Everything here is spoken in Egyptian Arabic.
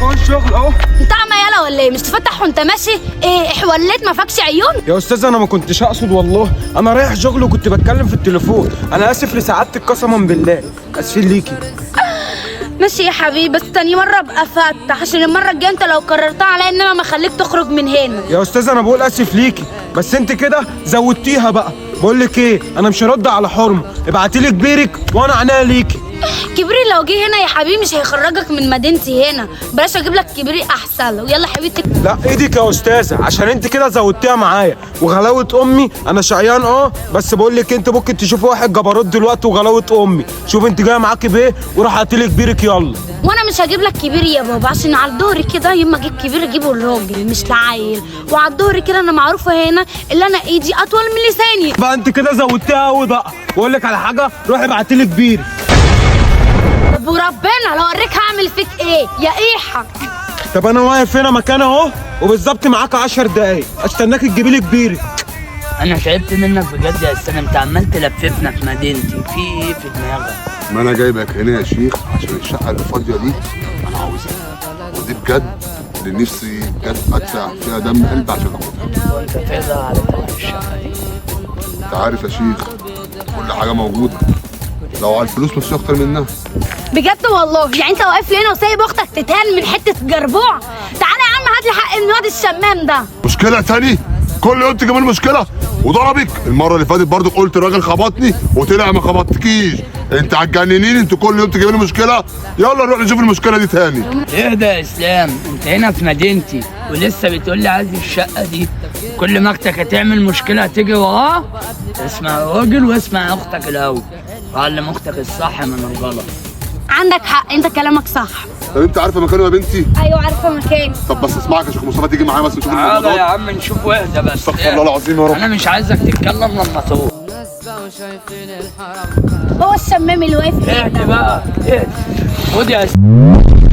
اهو الشغل اهو. انت اعمى يالا ولا ايه؟ مش تفتح وانت ماشي؟ ايه حوليت ما فكش عيون؟ يا استاذ انا ما كنتش اقصد والله، انا رايح شغل وكنت بتكلم في التليفون. انا اسف لسعادتك قسما بالله، اسفين ليكي. ماشي يا حبيبي، بس تاني مرة ابقى فتح، عشان المرة الجاية انت لو كررتها عليا انما ما اخليك تخرج من هنا. يا استاذ انا بقول اسف ليكي، بس انت كده زودتيها بقى. بقول لك ايه، انا مش هرد على حرمه، ابعتي لي كبيرك وانا عينيا ليكي. كبري لو جه هنا يا حبيبي مش هيخرجك من مدينتي هنا، بلاش اجيب لك كبري احسن له. يلا حبيبتي. لا ايدك يا استاذه، عشان انت كده زودتيها معايا. وغلاوه امي انا شقيان بس بقول لك انت ممكن تشوفي واحد جبروت دلوقتي وغلاوه امي. شوف انت جاية معاكي بايه وروح هاتي لي كبيرك يلا. وانا مش هجيب لك كبير يا بابا، عشان على الظهر كده يوم ما اجيب كبير اجيبه الراجل مش العيل، وعلى الظهر كده انا معروفة هنا اللي انا ايدي اطول من لساني. بقى انت كده زودتيها قوي بقى. بقول لك على حاجة، روحي ابعتي لي كبيرك. طب وربنا لو اوريك هعمل فيك ايه يا ايحه. طب انا واقف هنا مكان اهو، وبالظبط معاك 10 دقايق، استناك تجيبي لي كبيرك. انا تعبت منك بجد يا اسلام، انت عمال تلففنا في مدينتي، في ايه في دماغك؟ ما انا جايبك هنا يا شيخ عشان الشقة اللي فاضية دي انا عاوزها، ودي بجد اللي نفسي بجد ادفع فيها دم قلبي عشان اخدها. وانت تقدر على ثمن الشقة دي؟ انت عارف يا شيخ كل حاجة موجودة، لو على الفلوس مش اكتر منها. بجد والله، يعني انت واقف لي هنا وسايب اختك تتهان من حتة جربوع؟ تعالى يا عم هات لي حق من الواد الشمام ده. مشكلة تاني؟ كل يوم تجيب المشكلة وضربك. المرة اللي فاتت برضو قلت الراجل خبطني وطلع ما خبطكيش. انت هتجننيني، انت كل يوم تجيب لي مشكلة. يلا نروح نشوف المشكلة دي تاني. اهدى يا اسلام، انت هنا في مدينتي ولسه بتقول لي عايز الشقة دي. كل ما اختك هتعمل مشكلة هتيجي وراه. اسمع الراجل واسمع اختك الاول، وعلم اختك الصح من الغلط. عندك حق، انت كلامك صح. طب انت عارفه مكانه يا بنتي؟ ايوه عارفه مكاني. طب بس اسمعك يا شيخ مصطفى، تيجي معايا بس نشوف تعالى الموضوع يا ده. عم نشوف، واهدى بس. استغفر الله العظيم يا رب. انا مش عايزك تتكلم لما تروح. هو الشمام اللي واقف هنا. اهدى بقى اهدى. خد يا اسلام.